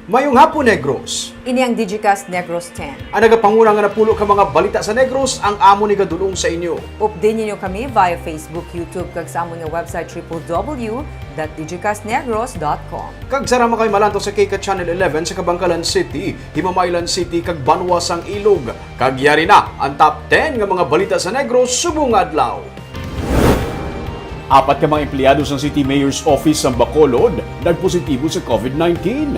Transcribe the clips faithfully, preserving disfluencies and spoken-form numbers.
Mayong hapon, Negros. Ini ang Digicast Negros ten. Ang nagapanguna nga napulo ka mga balita sa Negros ang amon igadul-ong sa inyo. Update ninyo kami via Facebook, YouTube, kag sa amon nga website, triple W dot digicast negros dot com. Kag sara man kami malantaw sa K K Channel eleven sa Kabankalan City, Himamaylan City, kag Banwa sang Ilog. Kag yari na ang top ten nga mga balita sa Negros subong nga adlaw. Apat ka mga empleyado sang City Mayor's Office sang Bacolod nagpositibo sa COVID nineteen.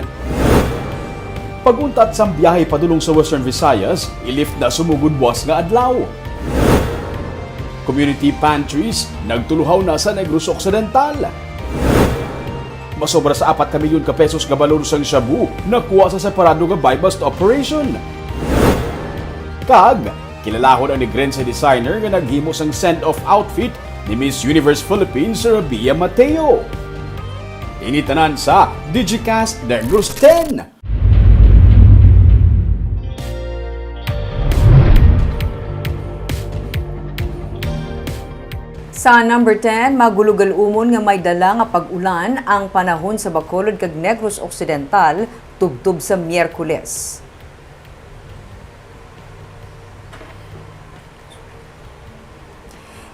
Pag-untat sang biyahe padulong sa Western Visayas, i-lift na sumugod buas nga adlaw. Community pantries nagtuluhaw na sa Negros Occidental. Masobra sa apat ka milyon ka pesos nga balor sang shabu nakuha sa separado nga buy-bust operation. Kag kilalahon ang Negrense designer nga naghimo sang send-off outfit ni Miss Universe Philippines Rabia Mateo. Ini tanan sa Digicast Negros ten. Sa number ten, magulugalumon nga may dala nga pag-ulan ang panahon sa Bacolod kag Negros Occidental tubtob sa Miyerkules.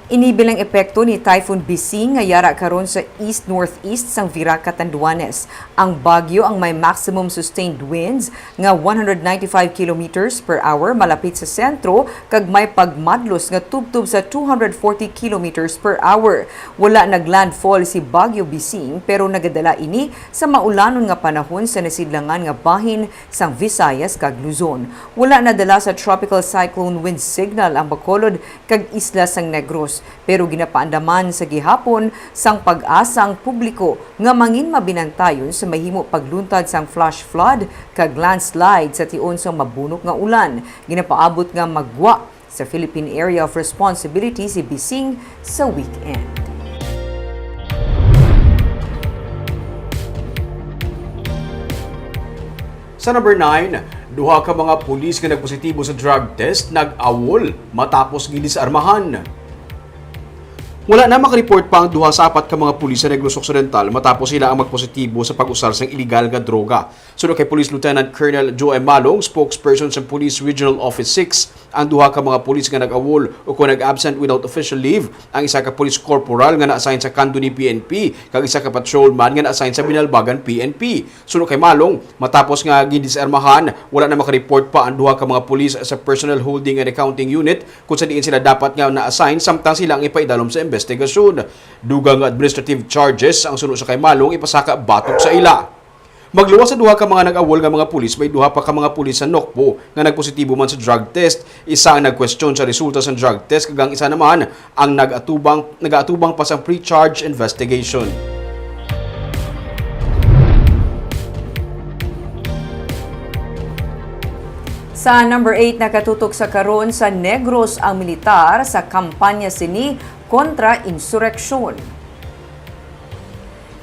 Ini bilang epekto ni Typhoon Bising nga yara karon sa east-northeast sang Virac, Catanduanes. Ang bagyo ang may maximum sustained winds nga one hundred ninety-five kilometers per hour malapit sa sentro kag may pagmadlos nga tubtob sa two hundred forty kilometers per hour. Wala naglandfall si Bagyo Bising, pero nagadala ini sa maulanon nga panahon sa nasidlangan nga bahin sang Visayas kag Luzon. Wala nadala sa tropical cyclone wind signal ang Bacolod kag isla sang Negros, pero ginapaandaman sa gihapon sang PAGASA ang publiko nga mangin mabinantayon sa mahimo pagluntad sang flash flood kag landslide sa tion sang mabunok nga ulan. Ginapaabot nga maggwa sa Philippine Area of Responsibility si Bising sa weekend. Sa number nine, duha ka mga pulis nga nagpositibo sa drug test nag-awol matapos gindisarmahan. Wala na makareport pa ang duha sa apat ka mga pulis sa Negros Occidental matapos sila ang magpositibo sa pag-usar sang iligal nga droga. Suno kay Police Lieutenant Colonel Joe M. Malong, spokesperson sa Police Regional Office six, ang duha ka mga pulis nga nag-awol o kon nag-absent without official leave, ang isa ka police corporal nga na-assign sa Candoni P N P, kag isa ka patrolman nga na-assign sa Binalbagan P N P. Suno kay Malong, matapos nga gindisarmahan, wala na makareport pa ang duha ka mga pulis sa Personnel Holding and Accounting Unit, kung sa diin sila dapat nga na-assign, samtang sila ang ipaidalom sa investigasyon. Dugang nga administrative charges ang suno sa kay Malong ipasaka batok sa ila. Magluwas sa duha ka mga nag-awol nga mga pulis, may duha pa ka mga pulis sa Nocpo nga nagpositibo man sa drug test. Isa ang nagkwestiyon sa resulta sang drug test, kag ang isa naman ang nag-atubang, nag-atubang pa sang pre-charge investigation. Sa number eight, nakatutok sa karon sa Negros ang militar sa kampanya sini kontra insureksyon.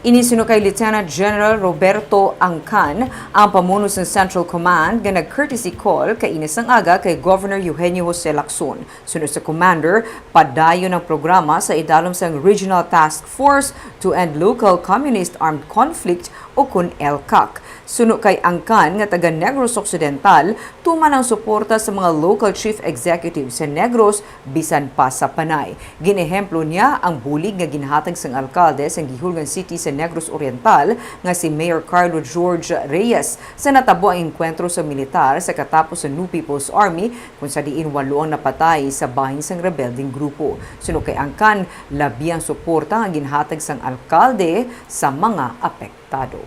Ini suno kay Lieutenant General Roberto Angkan, ang pamuno sang Central Command, nga nag-courtesy call kaina sang aga kay Governor Eugenio Jose Lacson. Suno sa commander, padayon ang programa sa idalom sang Regional Task Force to End Local Communist Armed Conflict, o kon ELCAC. Suno kay Angkan nga taga Negros Occidental, tuman ang suporta sa mga local chief executive sa Negros bisan pa sa Panay. Ginehemplo niya ang bulig nga ginhatag sang alkalde sang Guihulgan City sa Negros Oriental nga si Mayor Carlo George Reyes sa natabo ang engkwentro sa militar sa katapos sa New People's Army, kung sa diin walo ang napatay sa bahin sang rebeldeng grupo. Suno kay Angkan, labi ang suporta nga ginhatag sang alkalde sa mga apektado.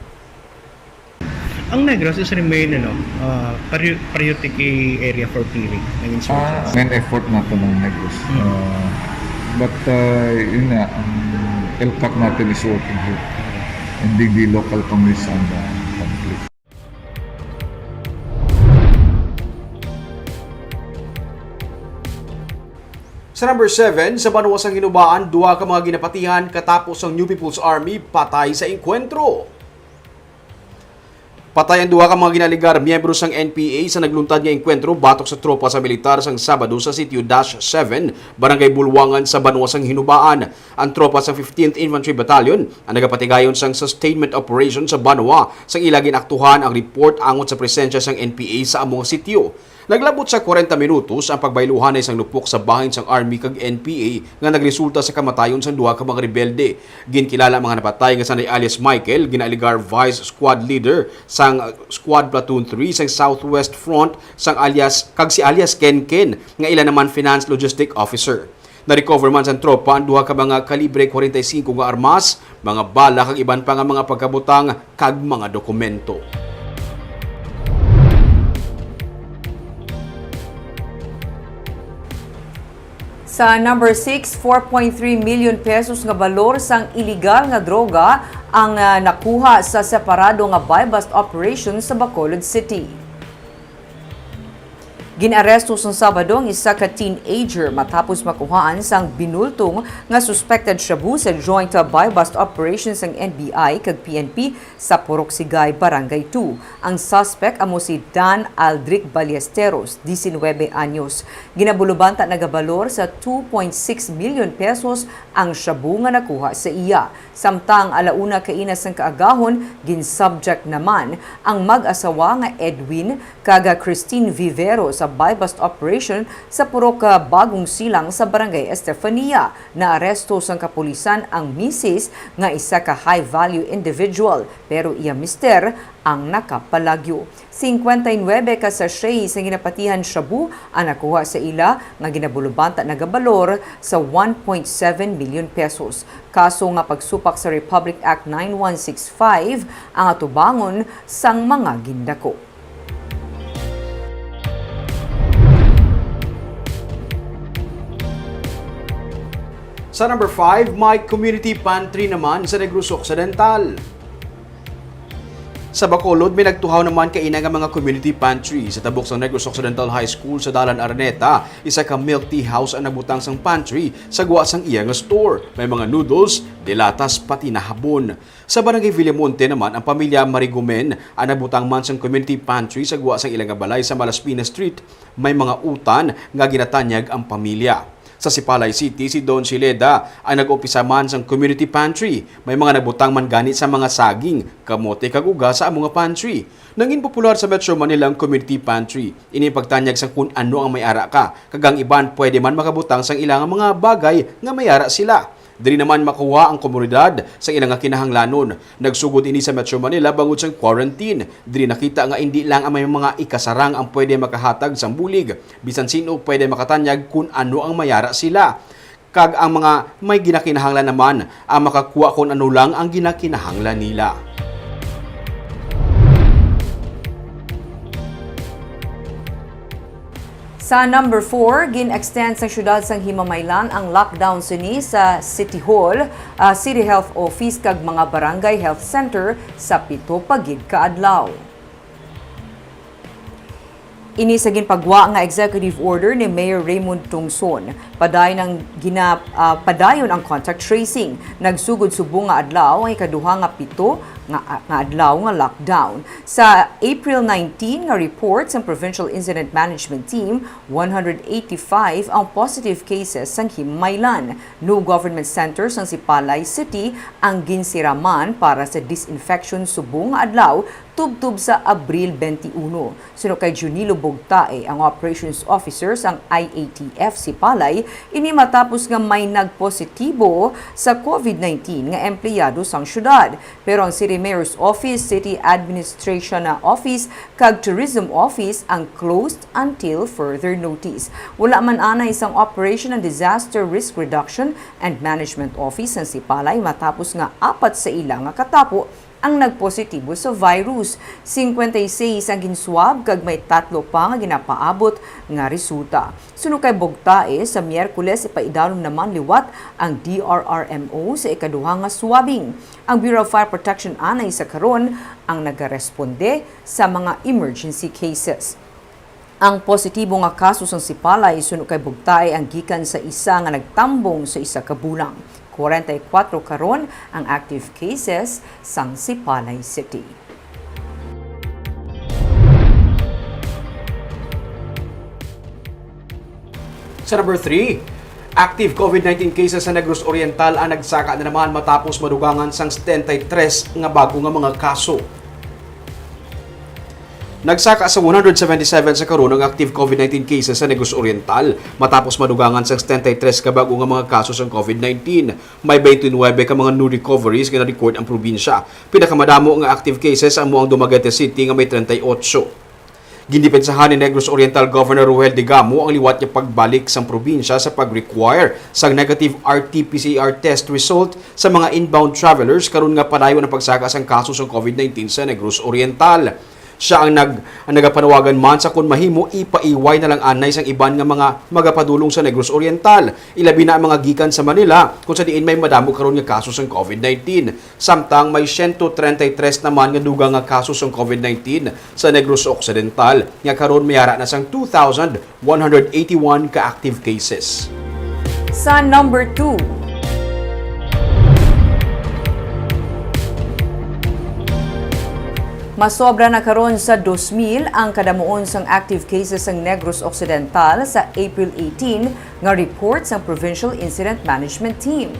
Ang Negros is remain, ano, uh, pari-, priority area for clearing ng insurgents. Ah, main effort nato ng Negros. Mm. Uh, but, uh, yun nga, ang ELCAC natin is working here. Ending the local communist and, uh, conflict. Sa number seven, sa banwa sang Hinubaan, duha ka mga ginapatihan katapos ang New People's Army patay sa engkwentro. Patay ang duha ka mga ginaalegar miyembro sang N P A sa nagluntad nga engkwentro batok sa tropa sa militar sang Sabado sa Sitio Dash seven, Barangay Bulwangan sa Banwa sang Hinubaan. Ang tropa sang fifteenth Infantry Battalion ang nagapatigayon sang sustainment operation sa Banwa sang ila gin-aktuhan ang report angot sa presensya sang N P A sa amo nga sitio. Naglabot sa kwarenta minutos ang pagbayluhan na isang lupok sa bahin sang Army kag N P A nga nagresulta sa kamatayon sang duha ka mga rebelde. Ginkilala ang mga napatay nga sanay alias Michael, ginaalegar Vice Squad Leader sang Squad Platoon three sang Southwest Front, sang alias, kag si alias Ken Ken, nga ila naman Finance Logistic Officer. Na-recover man sang tropa ang duha ka mga kalibre kwarenta y singko nga armas, mga bala kag iban pa nga mga pagkabutang kag mga dokumento. Sa number six, four point three million pesos nga balor sang iligal nga droga ang, ah, nakuha sa separado nga buy-bust operation sa Bacolod City. Gin-aresto sang Sabado ang isa ka teenager matapos makuhaan sang binultong nga suspected shabu sa joint buy-bust operation sang N B I kag P N P sa Purok Sigay, Barangay two. Ang suspect amo si Dan Aldric Ballesteros, diecinuebe anyos. Ginabulubanta nagabalor sa two point six million pesos ang shabu nga nakuha sa iya. Samtang ala una kaina sang kaagahon, gin-subject naman ang mag-asawa nga Edwin kag Christine Vivero sa buy-bust operation sa Purok Bagong Silang sa Barangay Estefania. Naaresto sang kapulisan ang misis nga isa ka high-value individual, pero iya mister ang nakapalagyo. Singkwenta y nuebe ka sachet sa ginapatihan shabu ang nakuha sa ila nga ginabulubanta nagabalor sa one point seven million pesos. Kaso nga pagsupak sa Republic Act nine one six five ang atubangon sang mga gindako. Sa number five, may community pantry naman sa Negros Occidental. Sa Bacolod, may nagtuhaw naman kaina nga mga community pantry. Sa tabok sang Negros Occidental High School sa Dalan Araneta, isa ka milk tea house ang nagbutang sang pantry sa gwa sang iya nga store. May mga noodles, dilatas, pati na habon. Sa Barangay Villamonte naman, ang pamilya Marigomen ang nagbutang man sang community pantry sa gwa sang ila nga balay sa Malaspina Street. May mga utan nga ginatanyag ang pamilya. Sa Sipalay City, si Don Sileda ang nag-umpisa man sang community pantry. May mga nagbutang man gani sa mga saging, kamote, kag uga sa amo nga pantry. Nangin popular sa Metro Manila ang community pantry. Ini pagtanyag sang kun ano ang may ara ka, kag ang iban pwede man makabutang sang ila nga mga bagay nga may ara sila. Diri naman makuha ang komunidad sa ila nga kinahanglanon. Nagsugod ini sa Metro Manila bangod sang quarantine. Diri nakita nga indi lang ang may mga ikasarang ang pwede makahatag sang bulig. Bisan sin-o pwede makatanyag kun ano ang may ara sila. Kag ang mga may ginakinahanglan naman ang makakuha kun ano lang ang ginakinahanglan nila. Sa number four, gin-extend sa siyudad sang Himamaylan ang lockdown sini sa City Hall, ah, City Health Office kag mga Barangay Health Center sa pito pa gid ka adlaw. Ini sa ginpagwa nga executive order ni Mayor Raymond Tungson. Padayon ang gina-, ah, padayon ang contact tracing. Nagsugod subong nga adlaw ang ikaduha nga pito nga, nga adlaw nga lockdown. Sa April nineteen nga report sang Provincial Incident Management Team, one hundred eighty-five ang positive cases sang Himamaylan. No government centers sang Sipalay City ang ginsiraman para sa disinfection subong nga adlaw tubtob sa Abril twenty-one. Suno kay Junilo Bugtae, ang operations officer sang I A T F Sipalay, ini matapos nga may nagpositibo sa COVID nineteen nga empleyado sang syudad. Pero ang City Mayor's Office, City Administration Office, kag Tourism Office ang closed until further notice. Wala man anay sang Operation and Disaster Risk Reduction and Management Office sang Sipalay matapos nga apat sa ila nga katapo ang nagpositibo sa virus. Singkwenta y seis ang ginswab kag may tatlo pa nga ginapaabot nga resulta. Suno kay Bugtae, sa Miyerkules ipaidalom naman liwat ang D R R M O sa ikaduha nga swabbing. Ang Bureau of Fire Protection anay sa karon ang nagaresponde sa mga emergency cases. Ang positibo nga kaso sang Sipalay suno kay Bugtae ang gikan sa isa nga nagtambong sa isa ka bulang. Kwarenta y kuwatro karon ang active cases sang Sipalay City. Sa number three, active COVID nineteen cases sa Negros Oriental ang nagsaka na naman matapos madugangan sang setenta y tres nga bago nga mga kaso. Nagsaka sa one hundred seventy-seven sa karon ang active COVID nineteen cases sa Negros Oriental, matapos madugangan sang setenta y tres ka bago nga mga kaso sang COVID nineteen. May twenty-nine ka mga new recoveries nga na-record ang probinsya. Pinakamadamo nga active cases amo ang Dumaguete City nga may treinta y ocho. Gindepensahan ni Negros Oriental Governor Rohel Degamo ang liwat nga pagbalik sang probinsya sa pag-require sang negative R T P C R test result sa mga inbound travelers karon nga padayon ang pagsaka sang kaso sang COVID nineteen sa Negros Oriental. Siya ang nag-, ang nagapanawagan man sa kon mahimo, ipaiway na lang anay sang iban nga mga magapadulong sa Negros Oriental, ilabi na ang mga gikan sa Manila, kung sa diin may madamo karon nga kaso sang COVID nineteen. Samtang may siyento treinta y tres naman nga dugang nga kaso sang COVID nineteen sa Negros Occidental, nga karon may ara na sang two thousand one hundred eighty-one ka active cases. Sa number two, masobra na karon sa dos mil ang kadamuon sang active cases sang Negros Occidental sa April eighteen nga report sang Provincial Incident Management Team.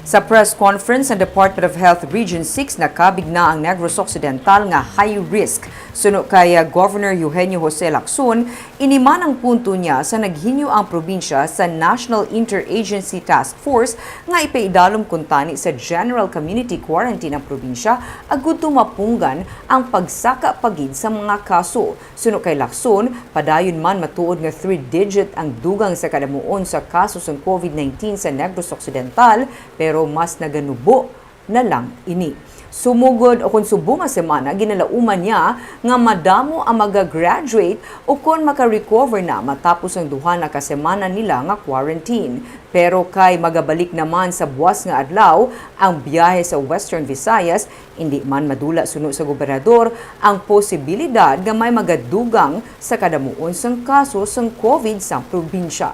Sa press conference ang Department of Health Region six, nakabig na ang Negros Occidental nga high risk. Suno kay, ah, Governor Eugenio Jose Lacson, ini man ang punto niya sa naghinyo ang probinsya sa National Interagency Task Force nga ipaidalom kuntani sa general community quarantine ang probinsya agud to mapunggan ang pagsaka pa gid sa mga kaso. Suno kay Lacson, padayon man matuod nga three-digit ang dugang sa kadamuon sa kaso sang COVID nineteen sa Negros Occidental, pero mas naganubo na lang ini. Sumugod o kon subong nga semana, ginalauman niya nga madamo ang maga-graduate o kon maka-recover na matapos ang duha na ka semana nila nga quarantine. Pero kay magabalik naman sa buas nga adlaw ang biyahe sa Western Visayas, indi man madula suno sa gobernador ang posibilidad nga may magadugang sa kadamuon sang kaso sang COVID sa probinsya.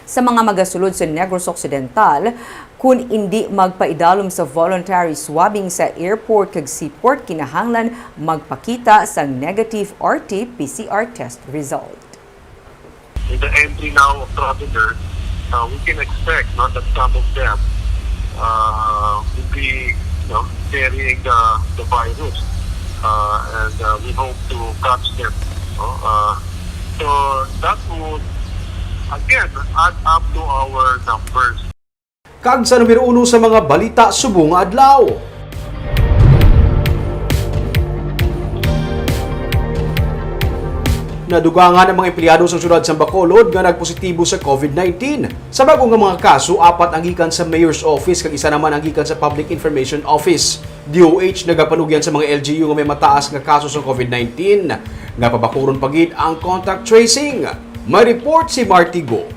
Sa mga magasulod sa Negros Occidental, kun indi magpaidalom sa voluntary swabbing sa airport kag seaport, kinahanglan magpakita sang negative R T P C R test result. With the entry now of travelers, uh, we can expect, no, that some of them, uh, will be, you know, carrying the, the virus. Uh, and, uh, we hope to catch them, no? Uh, so that would, again, add up to our numbers. Kag sa numero uno sa mga balita subong nga adlaw. Nadugangan ang mga empleyado sa siyudad sa Bacolod nga nagpositibo sa COVID nineteen. Sa bago nga mga kaso, apat ang gikan sa Mayor's Office kag isa naman ang gikan sa Public Information Office. D O H nagapanugyan sa mga L G U nga may mataas nga kaso sa COVID nineteen nga pabakuron pa gid ang contact tracing. May report si Marty Go.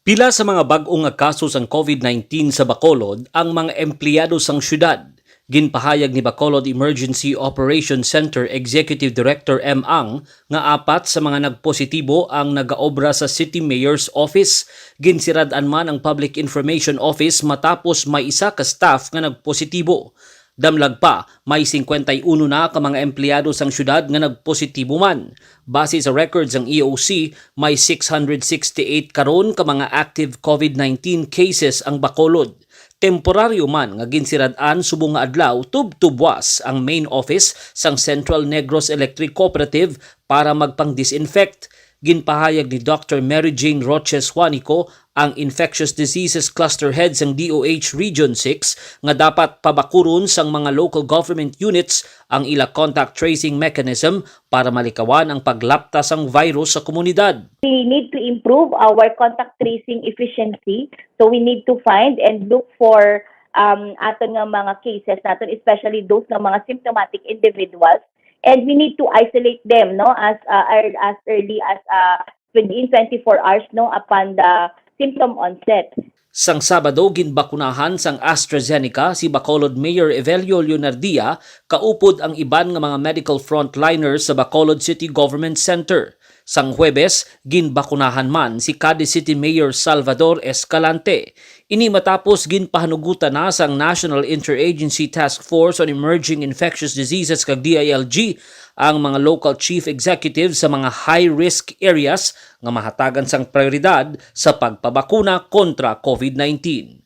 Pila sa mga bag-o nga kaso sang COVID nineteen sa Bacolod ang mga empleyado sang siyudad. Ginpahayag ni Bacolod Emergency Operations Center Executive Director M. Ang nga apat sa mga nagpositibo ang nagaobra sa City Mayor's Office. Ginsirad-an man ang Public Information Office matapos may isa ka staff nga nagpositibo. Damlag pa, may singkwenta y uno na ka mga empleyado sang siyudad nga nagpositibo man. Base sa record sang E O C, may six hundred sixty-eight karon ka mga active COVID nineteen cases ang Bacolod. Temporaryo man nga ginsirad-an subong nga adlaw tubtob buas ang main office sang Central Negros Electric Cooperative para magpang-disinfect. Ginpahayag ni Doctor Mary Jane Roches Juanico, ang Infectious Diseases Cluster Head sang D O H Region six, nga dapat pabakuron sang mga local government units ang ila contact tracing mechanism para malikawan ang paglapta sang virus sa komunidad. We need to improve our contact tracing efficiency. So we need to find and look for, um, aton nga mga cases naton, especially those nga mga symptomatic individuals. And we need to isolate them, no, as, uh, ear-, as early as, uh, within twenty-four hours, no, upon the symptom onset. Sang Sabado, ginbakunahan sang AstraZeneca si Bacolod Mayor Evelio Leonardia, kaupod ang iban nga mga medical frontliners sa Bacolod City Government Center. Sang Huwebes, ginbakunahan man si Cadiz City Mayor Salvador Escalante. Ini matapos ginpahanugutan na sang National Interagency Task Force on Emerging Infectious Diseases kag D I L G ang mga local chief executive sa mga high-risk areas nga mahatagan sang prioridad sa pagpabakuna kontra COVID nineteen.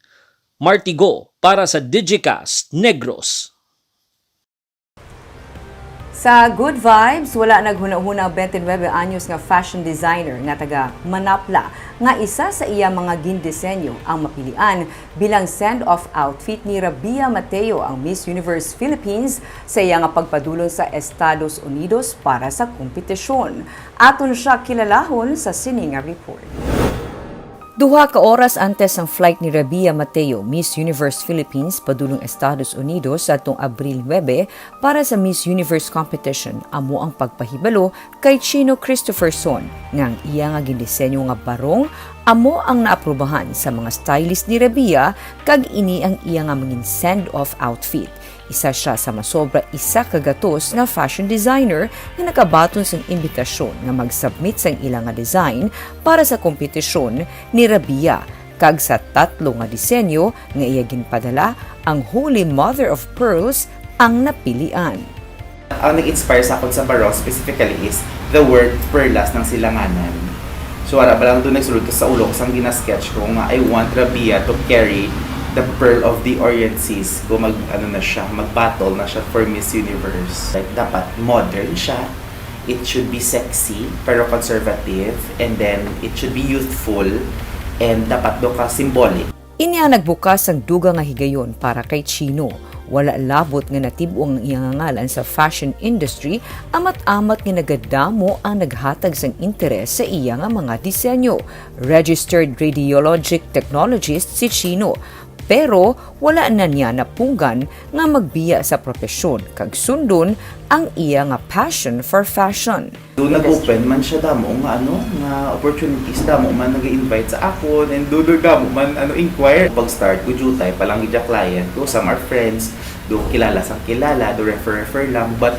Martigo para sa Digicast Negros. Sa Good Vibes, wala naghunahuna ang twenty-nine anyos nga fashion designer nga taga Manapla nga isa sa iya mga gindisenyo ang mapilian bilang send-off outfit ni Rabia Mateo, ang Miss Universe Philippines, sa iya nga pagpadulong sa Estados Unidos para sa kompetisyon. Aton siya kilalahon sa sini nga report. Duha ka oras antes ang flight ni Rabia Mateo, Miss Universe Philippines, padulong Estados Unidos sa atong Abril nuebe para sa Miss Universe competition, amo ang pagpahibalo kay Chino Christopherson nga ang iya nga gindisenyo nga barong amo ang naaprubahan sa mga stylist ni Rabia, kag ini ang iya nga mangin send-off outfit. Isa sia sa masobra isa ka gatos nga fashion designer nga nakabaton sang imbitasyon nga mag-submit sang ila nga design para sa kompetisyon ni Rabia, kag sa tatlo nga disenyo nga iya ginpadala, ang Holy Mother of Pearls ang napilian. Ang nag-inspire sa akon sa barong specifically is the word perlas ng silanganan. So, wala ba lang doon nagsulod sa ulo ko sang gina-sketch ko nga I want Rabia to carry the Pearl of the Orient Seas. Kung mag, ano na siya, mag-battle na siya for Miss Universe. Like, dapat modern siya, it should be sexy, pero conservative, and then it should be youthful, and dapat do ka symbolic. Ini ang nagbukas sang dugang nga higayon para kay Chino. Wala labot nga natib-ong ang iya nga ngalan sa fashion industry, amat-amat nga nagadamo ang naghatag sang interes sa iya nga mga disenyo. Registered radiologic technologist si Chino, pero wala na niya napunggan nga magbiya sa propesyon kag sundon ang iya nga passion for fashion. Do nag-open man siya damo nga, ano, nga opportunities, damo man nag-invite sa akon, and do, do damo man, ano, inquire. Pag-start ko, jutay pa lang gid ang client ko, some are friends, do kilala sang kilala, do refer, refer lang. But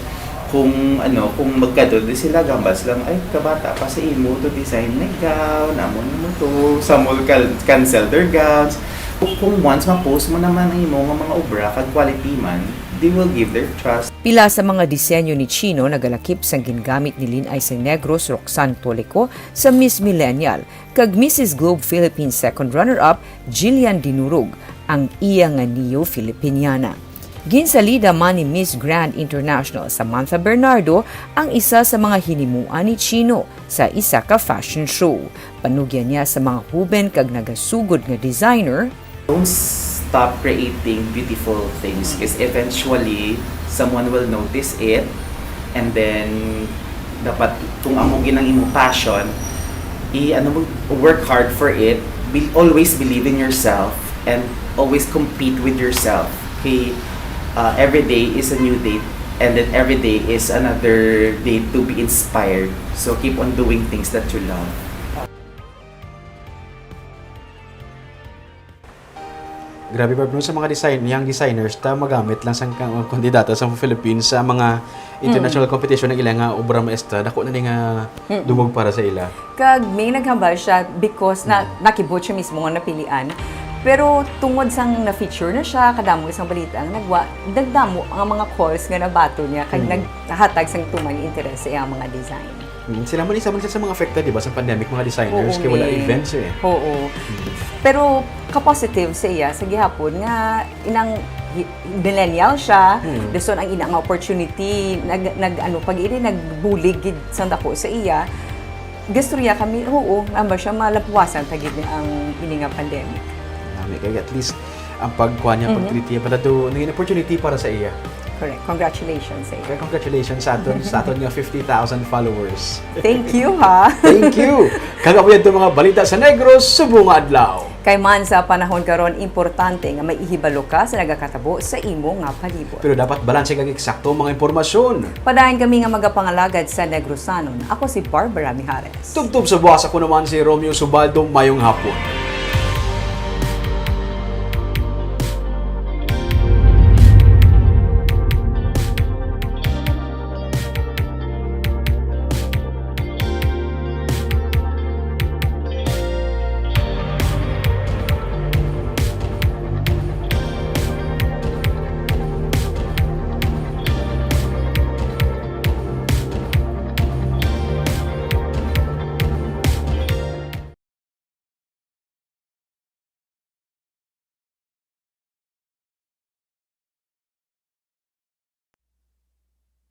kung, ano, kung magkadto, di sila gambas lang, "Ay, kabata pa sa imo to design my gown, amo na mo to." Some will cal-, cancel their gowns. Kung, kung once ma-post mo naman ang imo nga mga obra, kag quality man, they will give their trust. Pila sa mga disenyo ni Chino nagalakip sang gingamit ni Lin-ay sang Negros Roxanne Tolico sa Miss Millennial, kag Missus Globe Philippines second runner-up Jillian Dinurog, ang iya nga Neo-Filipiniana. Ginsalida man ni Miss Grand International Samantha Bernardo ang isa sa mga hinimuan ni Chino sa isa ka fashion show. Panugyan niya sa mga huben kag nagasugod nga designer, Don't stop creating beautiful things, 'cause eventually someone will notice it, and then dapat kung amo gid ang imo passion, i-, ano mo, work hard for it. Be, always believe in yourself and always compete with yourself. Okay, uh, every day is a new day, and then every day is another day to be inspired. So keep on doing things that you love. Grabe, Barb, no, sa mga design, young designers, ta magamit lang sa mga kandidata sa Philippines sa mga international Mm. competition ang ila nga obra maestra, dako na ni nga Mm. dungog para sa ila. Kag may naghambal siya because na, Mm. nakibot siya mismo nga napilian. Pero tungod sang na-feature na siya, kadamo isang balita ang nagwa, nagdamo ang mga calls nga nabato niya, kag Mm. naghatag sang tuman nga interes sa iyang mga design. Mm, sila man isa man sila sa mga affected, di ba, sa pandemic, mga designers, Oo, kay wala may events eh. Oo. Mm. Pero ka-positive sa iya sa gihapon nga inang hi-, millennial siya, Mm. dason ang ina nga opportunity, nag, nag, ano, pag ini, nagbulig gid sang dako sa iya. Gastorya kami, oo, nga ba siya malapuwasan ta gid ang ini nga pandemic. Nami kay at least ang pagkuha niya, Mhm. pag-treat niya, para to, naging opportunity para sa iya. Correct. Congratulations sa iyo. Kaya congratulations sa aton, sa aton nga fifty thousand followers. Thank you, ha? Thank you. Kag amo yan to mga balita sa Negros subong nga adlaw. Kay man sa panahon karon, importante nga may ihibalo ka sa nagakatabo sa imo nga palibot. Pero dapat balanse kag eksakto ang mga impormasyon. Padayon kami nga magapangalagad sa Negrosanon. Ako si Barbara Mijares. Tubtob sa buwas, ako naman si Romeo Subaldo. Mayong hapon.